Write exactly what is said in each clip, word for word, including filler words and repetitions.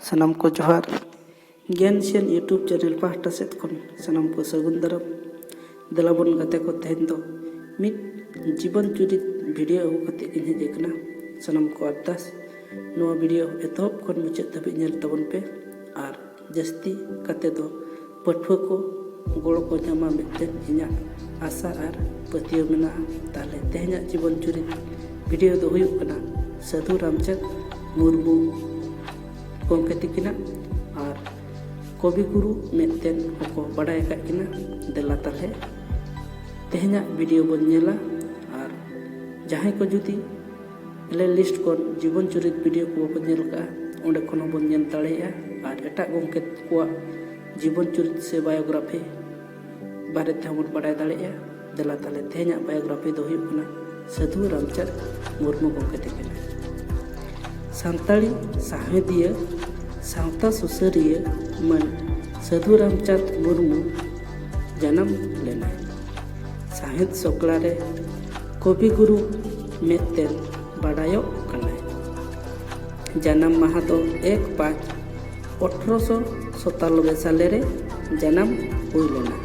ᱥᱟᱱᱟᱢ ᱠᱚ ᱡᱚᱦᱟᱨ᱾ ᱜᱮᱱᱥᱤᱭᱟᱱ YouTube ᱪᱮᱱᱮᱞ ᱯᱟᱦᱴᱟ ᱥᱮᱫ ᱠᱷᱚᱱ ᱥᱟᱱᱟᱢ ᱠᱚ ᱥᱟᱹᱜᱩᱱ ᱫᱟᱨᱟᱢ᱾ ᱫᱮᱞᱟ ᱵᱚᱱ ᱜᱟᱛᱮ ᱠᱚ, ᱛᱮᱦᱮᱧ ᱫᱚ ᱢᱤᱫ ᱡᱤᱵᱚᱱ ᱪᱩᱨᱤᱛ ᱵᱷᱤᱰᱤᱭᱳ ᱟᱹᱜᱩ ᱠᱟᱛᱮ ᱤᱧ ᱦᱮᱡ ᱟᱠᱟᱱᱟ᱾ ᱥᱟᱱᱟᱢ ᱠᱚ ᱟᱨᱫᱟᱥ, ᱱᱚᱣᱟ ᱵᱷᱤᱰᱤᱭᱳ ᱮᱛᱚᱦᱚᱵ ᱠᱷᱚᱱ ᱢᱩᱪᱟᱹᱫ ᱫᱷᱟᱹᱵᱤᱡ ᱧᱮᱞ ᱛᱟᱵᱚᱱ ᱯᱮ ᱟᱨ ᱡᱟᱹᱥᱛᱤ ᱠᱟᱛᱮ ᱫᱚ ᱯᱟᱹᱴᱷᱩᱣᱟᱹ ᱠᱚ ᱜᱚᱲᱚ ᱠᱚ ᱧᱟᱢᱟ ᱢᱮᱱᱛᱮ ᱤᱧᱟᱹᱜ ᱟᱥᱟ ᱟᱨ ᱯᱟᱹᱛᱭᱟᱹᱣ ᱢᱮᱱᱟᱜᱼᱟ᱾ ᱛᱟᱦᱞᱮ ᱛᱮᱦᱮᱧᱟᱜ ᱡᱤᱵᱚᱱ ᱪᱩᱨᱤᱛ ᱵᱷᱤᱰᱤᱭᱳ ᱫᱚ ᱦᱩᱭᱩᱜ ᱠᱟᱱᱟ ᱥᱟᱹᱫᱷᱩ ᱨᱟᱢᱪᱟᱸᱫᱽ ᱢᱩᱨᱢᱩ ᱜᱚᱢᱠᱮ ᱛᱤᱠᱤᱱᱟᱜ ᱟᱨ ᱠᱚᱵᱤ ᱜᱩᱨᱩ ᱢᱮᱱᱛᱮ ᱦᱚᱸᱠᱚ ᱵᱟᱰᱟᱭ ᱟᱠᱟᱫ ᱠᱤᱱᱟ᱾ ᱫᱮᱞᱟ ᱛᱟᱦᱞᱮ ᱛᱮᱦᱮᱧᱟᱜ ᱵᱷᱤᱰᱤᱭᱳ ᱵᱚᱱ ᱧᱮᱞᱟ᱾ ᱟᱨ ᱡᱟᱦᱟᱸᱭ ᱠᱚ ᱡᱩᱫᱤ ᱯᱞᱮ ᱞᱤᱥᱴ ᱠᱷᱚᱱ ᱡᱤᱵᱚᱱ ᱪᱩᱨᱤᱛ ᱵᱷᱤᱰᱤᱭᱳ ᱠᱚ ᱵᱟᱠᱚ ᱧᱮᱞ ᱠᱟᱜᱼᱟ, ᱚᱸᱰᱮ ᱠᱷᱚᱱ ᱦᱚᱸᱵᱚᱱ ᱧᱮᱞ ᱫᱟᱲᱮᱭᱟᱜᱼᱟ᱾ ᱟᱨ ᱮᱴᱟᱜ ᱜᱚᱢᱠᱮ ᱠᱚᱣᱟᱜ ᱡᱤᱵᱚᱱ ᱪᱩᱨᱤᱛ ᱥᱮ ᱵᱟᱭᱳᱜᱨᱟᱯᱷᱤ ᱵᱟᱨᱮ ᱛᱮᱦᱚᱸ ᱵᱚᱱ ᱵᱟᱰᱟᱭ ᱫᱟᱲᱮᱭᱟᱜᱼᱟ᱾ ᱫᱮᱞᱟ ᱛᱟᱦᱞᱮ ᱛᱮᱦᱮᱧᱟᱜ ᱵᱟᱭᱳᱜᱨᱟᱯᱷᱤ ᱫᱚ ᱦᱩᱭᱩᱜ ᱠᱟᱱᱟ ᱥᱟᱹᱫᱷᱩ ᱨᱟᱢᱪᱟᱸᱫᱽ ᱢᱩᱨᱢᱩ ᱜᱚᱢᱠᱮ ᱛᱟᱹᱠᱤᱱᱟᱜ᱾ ᱥᱟᱱᱛᱟᱲᱤ ᱥᱟᱶᱦᱮᱫᱤᱭᱟᱹ, ᱥᱟᱶᱛᱟ ᱥᱩᱥᱟᱹᱨᱤᱭᱟᱹ ᱢᱟᱹᱱ ᱥᱟᱹᱫᱷᱩ ᱨᱟᱢᱪᱟᱸᱫᱽ ᱢᱩᱨᱢᱩ ᱡᱟᱱᱟᱢ ᱞᱮᱱᱟᱭ᱾ ᱥᱟᱶᱦᱮᱫ ᱥᱚᱠᱲᱟ ᱨᱮ ᱠᱚᱵᱤ ᱜᱩᱨᱩ ᱢᱮᱱᱛᱮ ᱵᱟᱰᱟᱭᱚᱜ ᱠᱟᱱᱟᱭ᱾ ᱡᱟᱱᱟᱢ ᱢᱟᱦᱟ ᱫᱚ ᱮᱠ ᱯᱟᱸᱪ ᱟᱴᱷᱨᱚᱥᱚ ᱥᱟᱛᱟᱱᱚᱵᱵᱳᱭ ᱥᱟᱞᱮ ᱨᱮ ᱡᱟᱱᱟᱢ ᱦᱩᱭ ᱞᱮᱱᱟ᱾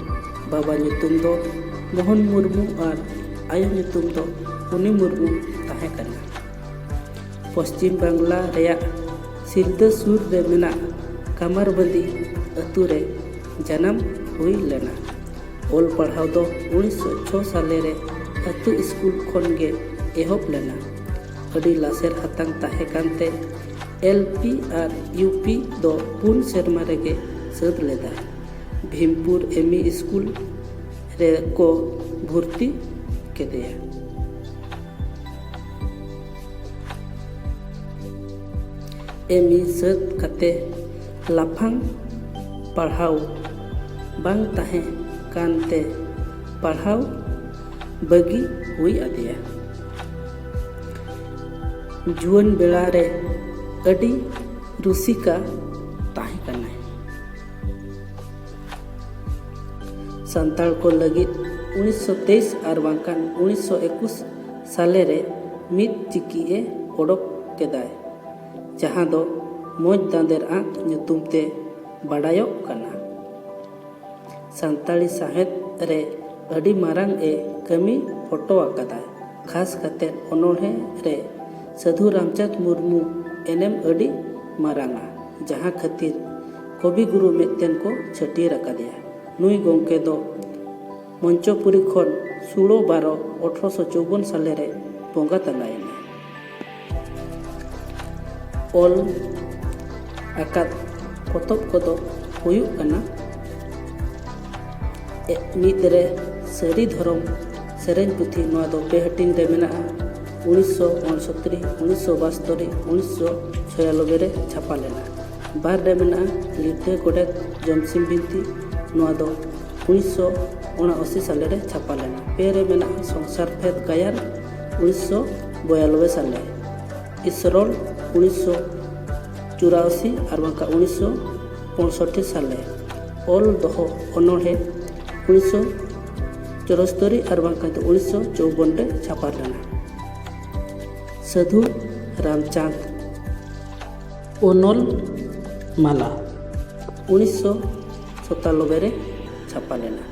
ᱵᱟᱵᱟ ᱧᱩᱛᱩᱢ ᱫᱚ ᱢᱳᱦᱚᱱ ᱢᱩᱨᱢᱩ ᱟᱨ ᱟᱭᱳ ᱧᱩᱛᱩᱢ ᱫᱚ ᱯᱩᱱᱤ ᱢᱩᱨᱢᱩ ᱛᱟᱦᱮᱸ ᱠᱟᱱᱟ᱾ ᱯᱚᱥᱪᱤᱢ ᱵᱟᱝᱞᱟ ᱨᱮᱭᱟᱜ ᱥᱤᱞᱫᱟᱹ ᱥᱩᱨ ᱨᱮ ᱢᱮᱱᱟᱜ ᱠᱟᱢᱟᱨᱵᱟᱸᱫᱤ ᱟᱹᱛᱩ ᱨᱮ ᱡᱟᱱᱟᱢ ᱦᱩᱭ ᱞᱮᱱᱟ᱾ ᱚᱞ ᱯᱟᱲᱦᱟᱣ ᱫᱚ ᱩᱱᱤᱥᱥᱚ ᱪᱷᱚ ᱥᱟᱞᱮ ᱨᱮ ᱟᱹᱛᱩ ᱥᱠᱩᱞ ᱠᱷᱚᱱ ᱜᱮ ᱮᱦᱚᱵ ᱞᱮᱱᱟ᱾ ᱟᱹᱰᱤ ᱞᱟᱥᱮᱨ ᱦᱟᱛᱟᱝ ᱛᱟᱦᱮᱸ ᱠᱟᱱᱛᱮ L P R U P ᱫᱚ ᱯᱩᱱ ᱥᱮᱨᱢᱟ ᱨᱮᱜᱮ ᱥᱟᱹᱛ ᱞᱮᱫᱟᱭ᱾ ᱵᱷᱤᱢᱯᱩᱨ ᱮᱢ ᱤ ᱥᱠᱩᱞ ᱨᱮᱠᱚ ᱵᱷᱩᱨᱛᱤ ᱠᱮᱫᱮᱭᱟ᱾ ᱮᱢ ᱤ ᱥᱟᱹᱛ ᱠᱟᱛᱮ ᱞᱟᱯᱷᱟᱝ ᱯᱟᱲᱦᱟᱣ ᱵᱟᱝ ᱛᱟᱦᱮᱸ ᱠᱟᱱᱛᱮ ᱯᱟᱲᱦᱟᱣ ᱵᱟᱹᱜᱤ ᱦᱩᱭ ᱟᱫᱮᱭᱟ᱾ ᱡᱩᱣᱟᱹᱱ ᱵᱮᱲᱟ ᱨᱮ ᱟᱹᱰᱤ ᱨᱩᱥᱤᱠᱟ ᱛᱟᱦᱮᱸ ᱠᱟᱱᱟᱭ᱾ ᱥᱟᱱᱛᱟᱲ ᱠᱚ ᱞᱟᱹᱜᱤᱫ ᱩᱱᱤᱥᱥᱚ ᱛᱮᱭᱤᱥ ᱟᱨ ᱵᱟᱝᱠᱷᱟᱱ ᱩᱱᱤᱥᱥᱚ ᱮᱠᱩᱥ ᱥᱟᱞᱮ ᱨᱮ ᱢᱤᱫ ᱪᱤᱠᱤ ᱮ ᱚᱰᱚᱠ ᱠᱮᱫᱟᱭ, ᱡᱟᱦᱟᱸ ᱫᱚ ᱢᱚᱡᱽ ᱫᱟᱸᱫᱮᱨ ᱟᱸᱠ ᱧᱩᱛᱩᱢ ᱛᱮ ᱵᱟᱰᱟᱭᱚᱜ ᱠᱟᱱᱟ᱾ ᱥᱟᱱᱛᱟᱲᱤ ᱥᱟᱶᱦᱮᱫ ᱨᱮ ᱟᱹᱰᱤ ᱢᱟᱨᱟᱝ ᱮ ᱠᱟᱹᱢᱤ ᱦᱚᱴᱚ ᱟᱠᱟᱫᱟᱭ᱾ ᱠᱷᱟᱥ ᱠᱟᱛᱮ ᱚᱱᱚᱬᱦᱮ ᱨᱮ ᱥᱟᱹᱫᱷᱩ ᱨᱟᱢᱪᱟᱸᱫᱽ ᱢᱩᱨᱢᱩ ᱮᱱᱮᱢ ᱟᱹᱰᱤ ᱢᱟᱨᱟᱝᱟ, ᱡᱟᱦᱟᱸ ᱠᱷᱟᱹᱛᱤᱨ ᱠᱚᱵᱤ ᱜᱩᱨᱩ ᱢᱮᱱᱛᱮᱱ ᱠᱚ ᱪᱷᱟᱹᱴᱭᱟᱹᱨ ᱟᱠᱟᱫᱮᱭᱟ᱾ ᱱᱩᱭ ᱜᱚᱢᱠᱮ ᱫᱚ ᱢᱚᱧᱪᱚᱯᱩᱨᱤ ᱠᱷᱚᱱ ᱥᱩᱲᱚ ᱵᱟᱨᱚ ᱟᱴᱷᱨᱚᱥᱚ ᱪᱚᱣᱵᱚᱱ ᱥᱟᱞᱮ ᱨᱮ ᱵᱚᱸᱜᱟ ᱛᱟᱞᱟᱭᱮᱱᱟ᱾ ᱚᱞ ᱟᱠᱟᱫ ᱯᱚᱛᱚᱵ ᱠᱚᱫᱚ ᱦᱩᱭᱩᱜ ᱠᱟᱱᱟ, ᱮ, ᱢᱤᱫ ᱨᱮ ᱥᱟᱹᱨᱤ ᱫᱷᱚᱨᱚᱢ ᱥᱮᱨᱮᱧ ᱯᱩᱛᱷᱤ, ᱱᱚᱣᱟ ᱫᱚ ᱯᱮ ᱦᱟᱹᱴᱤᱧ ᱨᱮ ᱢᱮᱱᱟᱜᱼᱟ, ᱩᱱᱤᱥᱥᱚ ᱩᱱᱥᱚᱛᱛᱨᱤ, ᱩᱱᱤᱥᱥᱚ ᱵᱟᱥᱛᱚᱨᱤ, ᱩᱱᱤᱥᱥᱚ ᱪᱷᱚᱭᱟᱱᱚᱵᱵᱳᱭ ᱨᱮ ᱪᱷᱟᱯᱟ ᱞᱮᱱᱟ᱾ ᱵᱟᱨ ᱨᱮ ᱢᱮᱱᱟᱜᱼᱟ ᱞᱤᱴᱟᱹ ᱜᱚᱰᱮᱛ ᱡᱚᱢᱥᱤᱢ ᱵᱤᱱᱛᱤ, ᱱᱚᱣᱟ ᱫᱚ ᱩᱱᱤᱥᱥᱚ ᱩᱱᱟᱥᱤ ᱥᱟᱞᱮ ᱨᱮ ᱪᱷᱟᱯᱟ ᱞᱮᱱᱟ᱾ ᱯᱮ ᱨᱮ ᱢᱮᱱᱟᱜᱼᱟ ᱥᱚᱝᱥᱟᱨ ᱯᱷᱮᱫ ᱜᱟᱭᱟᱱ, ᱩᱱᱤᱥᱥᱚ ᱵᱚᱭᱟᱱᱚᱵᱵᱳᱭ ᱥᱟᱞᱮ, ᱤᱥᱨᱚᱞ, ᱩᱱᱤᱥᱥᱚ ᱪᱩᱨᱟᱥᱤ ᱟᱨ ᱵᱟᱝᱠᱷᱟᱱ ᱩᱱᱤᱥᱥᱚ ᱯᱚᱸᱭᱥᱚᱴᱴᱤ ᱥᱟᱞᱮ, ᱚᱞ ᱫᱚᱦᱚ ᱚᱱᱚᱬᱦᱮ, ᱩᱱᱤᱥᱥᱚ ᱪᱩᱨᱟᱥᱤ ᱟᱨ ᱵᱟᱝᱠᱷᱟᱱ ᱫᱚ ᱩᱱᱤᱥᱥᱚ ᱪᱚᱣᱵᱚᱱ ᱨᱮ ᱪᱷᱟᱯᱟ ᱞᱮᱱᱟ᱾ ᱥᱟᱹᱫᱷᱩ ᱨᱟᱢᱪᱟᱸᱫᱽ ᱚᱱᱚᱞ ᱢᱟᱞᱟ, ᱩᱱᱤᱥᱥᱚ ᱥᱟᱛᱟᱱᱚᱵᱵᱳᱭ ᱨᱮ ᱪᱷᱟᱯᱟ ᱞᱮᱱᱟ᱾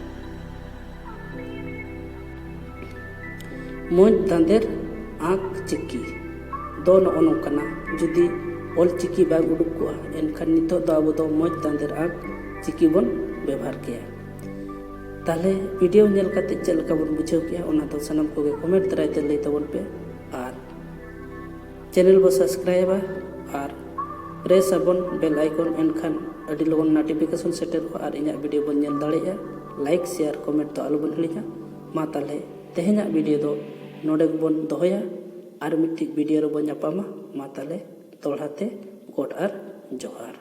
ᱢᱚᱡᱽ ᱫᱟᱸᱫᱮᱨ ᱟᱸᱠ ᱪᱤᱠᱤ ᱫᱚ ᱱᱚᱜᱼᱚ ᱱᱚᱝᱠᱟᱱᱟ, ᱡᱩᱫᱤ ᱚᱞ ᱪᱤᱠᱤ ᱵᱟᱝ ᱩᱰᱩᱠ ᱠᱚᱜᱼᱟ, ᱮᱱᱠᱷᱟᱱ ᱱᱤᱛᱚᱜ ᱫᱚ ᱟᱵᱚ ᱫᱚ ᱢᱚᱡᱽ ᱫᱟᱸᱫᱮᱨ ᱟᱸᱠ ᱪᱤᱠᱤ ᱵᱚᱱ ᱵᱮᱵᱷᱟᱨ ᱠᱮᱭᱟ᱾ ᱛᱟᱦᱞᱮ ᱵᱷᱤᱰᱤᱭᱳ ᱧᱮᱞ ᱠᱟᱛᱮ ᱪᱮᱫ ᱞᱮᱠᱟ ᱵᱚᱱ ᱵᱩᱡᱷᱟᱹᱣ ᱠᱮᱜᱼᱟ, ᱚᱱᱟ ᱫᱚ ᱥᱟᱱᱟᱢ ᱠᱚᱜᱮ ᱠᱚᱢᱮᱱᱴ ᱫᱟᱨᱟᱭ ᱛᱮ ᱞᱟᱹᱭ ᱛᱟᱵᱚᱱ ᱯᱮ᱾ ᱟᱨ ᱪᱮᱱᱮᱞ ᱵᱚ ᱥᱟᱵᱥᱠᱨᱟᱭᱤᱵᱟ ᱟᱨ ᱯᱨᱮᱥ ᱟᱵᱚᱱ ᱵᱮᱞ ᱟᱭᱠᱚᱱ, ᱮᱱᱠᱷᱟᱱ ᱟᱹᱰᱤ ᱞᱚᱜᱚᱱ ᱱᱳᱴᱤᱯᱷᱤᱠᱮᱥᱚᱱ ᱥᱮᱴᱮᱨᱚᱜᱼᱟ ᱟᱨ ᱤᱧᱟᱹᱜ ᱵᱷᱤᱰᱤᱭᱳ ᱵᱚᱱ ᱧᱮᱞ ᱫᱟᱲᱮᱭᱟᱜᱼᱟ᱾ ᱞᱟᱭᱤᱠ, ᱥᱮᱭᱟᱨ, ᱠᱚᱢᱮᱱᱴ ᱫᱚ ᱟᱞᱚᱵᱚᱱ ᱦᱤᱲᱤᱧᱟ᱾ ᱢᱟ ᱛᱟᱦᱞᱮ ᱛᱮᱦᱮᱧᱟᱜ ᱵᱷᱤᱰᱤᱭᱳ ᱫᱚ ᱱᱚᱰᱮ ᱜᱮᱵᱚᱱ ᱫᱚᱦᱚᱭᱟ, ᱟᱨ ᱢᱤᱫᱴᱤᱡ ᱵᱷᱤᱰᱤᱭᱳ ᱨᱮᱵᱚᱱ ᱧᱟᱯᱟᱢᱟ᱾ ᱢᱟ ᱛᱟᱦᱞᱮ ᱫᱚᱦᱲᱟ ᱛᱮ ᱜᱚᱰ ᱟᱨ ᱡᱚᱦᱟᱨ᱾